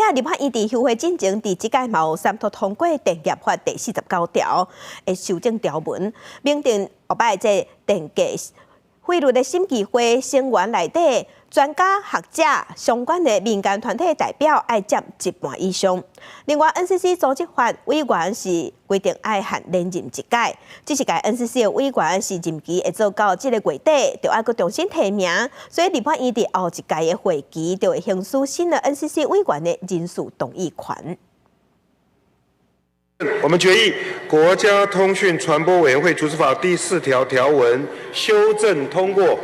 也立法院佇休會進前，佇這屆嘛有三讀通過電業法第49條的修正條文，明定後擺這電價費率的審議會成員內底專家學者相關的民間團體代表愛佔一半以上。另外，NCC 組織法委員是規定愛限連任一屆，這一屆 NCC 的委員是任期會做到這个月底，就愛閣重新提名，所以立法院佇後一屆的會期就會行使新的 NCC 委員的人事動議權。我們決議《國家通訊傳播委員會組織法》第4條條文修正通過。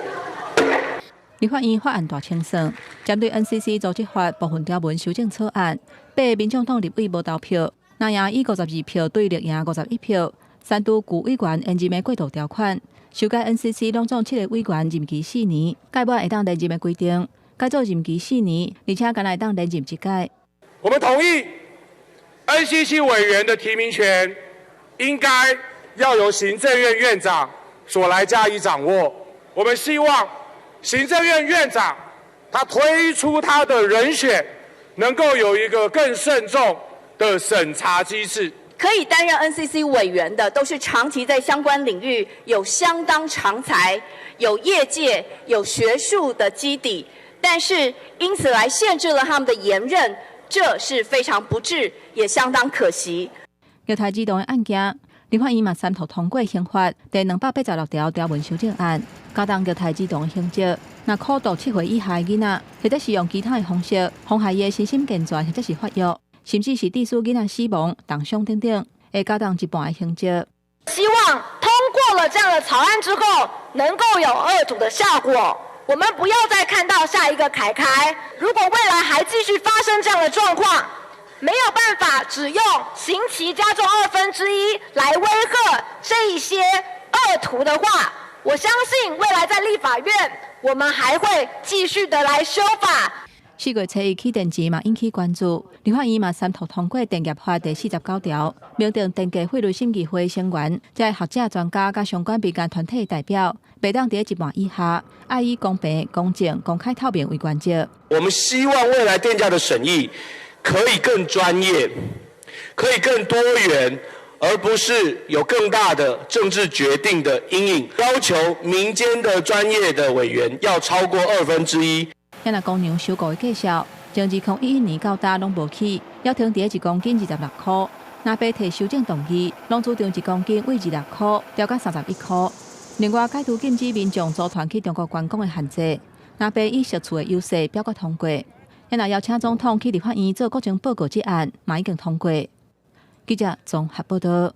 立法院法案大清算，針對 NCC 組織法部分條文修正草案，八个民眾黨立委無投票，藍營以52票對綠營51票，刪除舊委員延任的過渡條款，修改 NCC 攏總七个委員任期四年，屆滿會當連任的規定，改做任期四年，而且干焦會當連任一屆。我們同意 NCC 委員的提名權應該要由行政院院長所來加以掌握。我們希望行政院院長他推出他的人選，能夠有一個更慎重的審查機制。可以擔任 NCC 委員的，都是長期在相關領域有相當長才、有業界、有學術的基底，但是因此來限制了他們的延任，這是非常不智，也相當可惜。虐待兒童的案件，立法院嘛三讀通過刑法第286條條文修正案，加重虐待兒童的刑責。若苦毒7歲以下的囡仔，或者是用其他的方式妨害伊的身心健全，或者是發育，甚至是致使囡仔死亡、重傷等等，會加重一半的刑責。希望通過了這樣的草案之後，能夠有遏阻的效果。我們不要再看到下一個凱凱。如果未來還繼續發生這樣的狀況，沒有辦法只用刑期加重1/2來威嚇這一些惡徒的話，我相信未來在立法院，我們還會繼續的來修法。4月初一起電錢嘛引起關注，立法院嘛三讀通過電業法第49條，明定電價費率審議會成員，這學者專家佮相關民間團體代表，袂當佇一半以下，愛以公平、公正、公開透明為原則。我們希望未來電價的審議可以更專業，可以更多元，而不是有更大的政治決定的陰影。要求民間的專業的委員要超過1/2。遐若公牛收購的價數，從2011年到今攏無起，猶停佇1公斤26箍。藍白提修正動議，攏主張1公斤為26箍調到31箍。另外，解除禁止民眾組團去中國觀光的限制，藍白以席次的優勢表決通過。遐若邀請總統去立法院做國情報告這案，嘛已經通過。記者綜合報道。